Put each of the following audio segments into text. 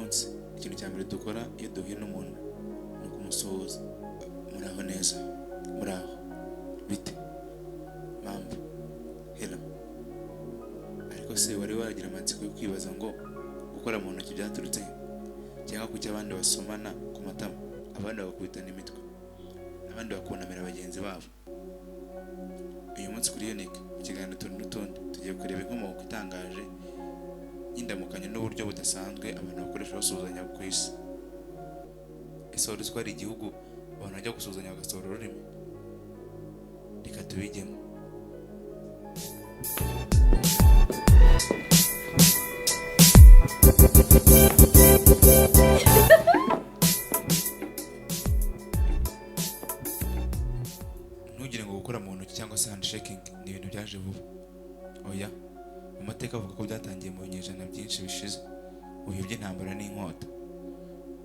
Munsi ikintu cya mbere dukora iyo duhuye n'umuntu ni ukumusuhuza. Muraho neza, muraho, bite, mambo, hello. Ariko se wari wagira amatsiko yo kwibaza ngo gukora mu ntoki byaturutse he? Cyangwa kuki abandi basomana ku matama, abandi bagakubitana imitwe, abandi bakunamira bagenzi babo? Uyu munsi kuri Unique mu kiganiro Utuntu n'Utundi tugiye kureba inkomoko itangaje y'indamukanyo n'uburyo budasanzwe abantu bakoresha basuhuzanya ku isi. Ese wari uzi ko hari igihugu abantu bajya gusuhuzanya bagasohora ururimi? Reka tubijyemo. Ntugire ngo gukora mu ntoki cyangwa se handshaking ni ibintu byaje vuba. Oya, mu mateka avuga ko byatangiye mu binyejana byinshi bishize, mu bihe by'intambara n'inkota.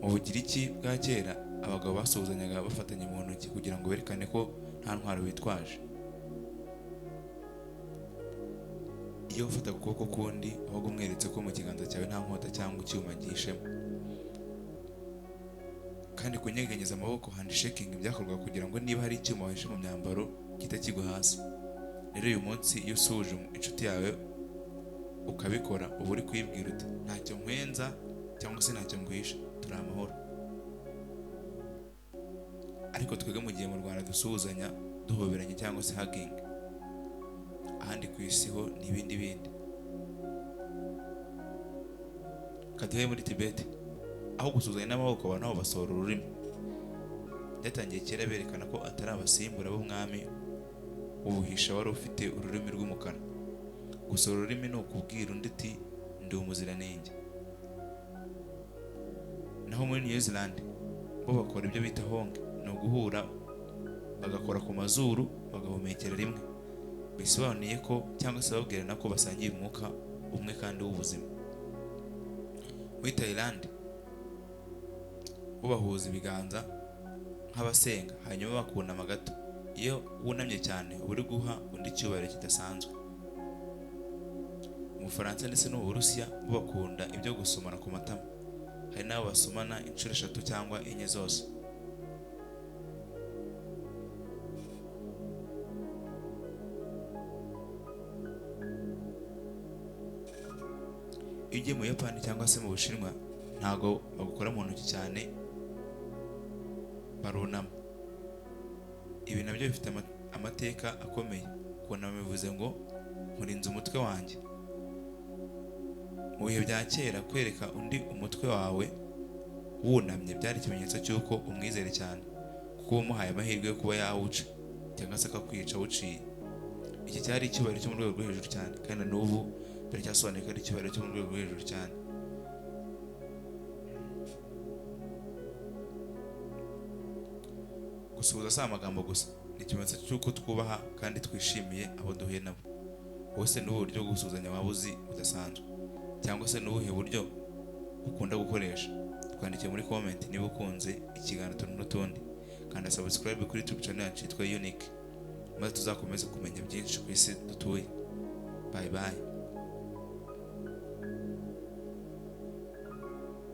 Mu Bugiriki bwa kera, abagabo basuhuzanyaga bafatanye mu ntoki kugira ngo berekane ko nta ntwaro bitwaje. Iyo wafataga ukuboko k'undi, wabaga umweretse ko mu kiganza cyawe nta nkota cyangwa icyuma gihishemo. Kandi kunyeganyeza amaboko, handshaking, byakorwaga kugira ngo niba hari icyuma wahishe mu myambaro gihite kigwa hasi. Rero uyu munsi iyo usuhuje inshuti yawe ukabikora, uba uri kuyibwira uti ntacyo nkwenza cyangwa se ntacyo nguhisha, turi amahoro. Ariko twebwe mu gihe mu Rwanda dusuhuzanya duhoberanye cyangwa se hugging, ahandi ku isi ho ni ibindi bindi. Kaduhe muri Tibet, aho gusuhuzanya n'amaboko abantu aho basohora ururimi. Byatangiye kera berekana ko atari abasimbura b'umwami w'ubuhisha wari ufite ururimi rw'umukara. Gusohora ururimi ni ukubwira undi uti ndi umuziranenge. Naho muri New Zealand bo bakora ibyo bita honge, ni uguhura bagakora ku mazuru bagahumekera rimwe, bisobanuye ko cyangwa se babwirana ko basangiye umwuka umwe kandi w'ubuzima. Muri Thailand bo bahuza ibiganza nk'abasenga hanyuma bakunama gato. Iyo wunamye cyane uba uri guha undi icyubahiro kidasanzwe. Mu Bufaransa ndetse no mu Burusiya bo bakunda ibyo gusomana ku matama, hari n'abo basomana inshuro 3 cyangwa 4 zose. Iyo ugiye mu Buyapani cyangwa se mu Bushinwa ntago bagukora mu ntoki cyane, barunama. Ibi nabyo bifite amateka akomeye. Kunama bivuze ngo nkurinze umutwe wanjye. Mu bihe bya kera kwereka undi umutwe wawe wunamye byari ikimenyetso cy'uko umwizere cyane, kuko uba umuhaye amahirwe yo kuba yawuca cyangwa se akakwica awuciye. Iki cyari icyubahiro cyo mu rwego rwo hejuru cyane, kandi na n'ubu biracyasobanuye ko ari icyubahiro cyo mu rwego rwo hejuru cyane. Gusuhuza si amagambo gusa, ni ikimenyetso cy'uko twubaha kandi twishimiye abo duhuye nabo. Wowe se ni ubuhe buryo bwo gusuhuzanya waba uzi budasanzwe, cyangwa se ni ubuhe buryo ukunda gukoresha? Twandike muri comment niba ukunze ikiganiro Utuntu n'Utundi. Kanda subscribe kuri YouTube channel yacu yitwa Unique, maze tuzakomeze kumenya byinshi ku isi dutuye. Bye bye.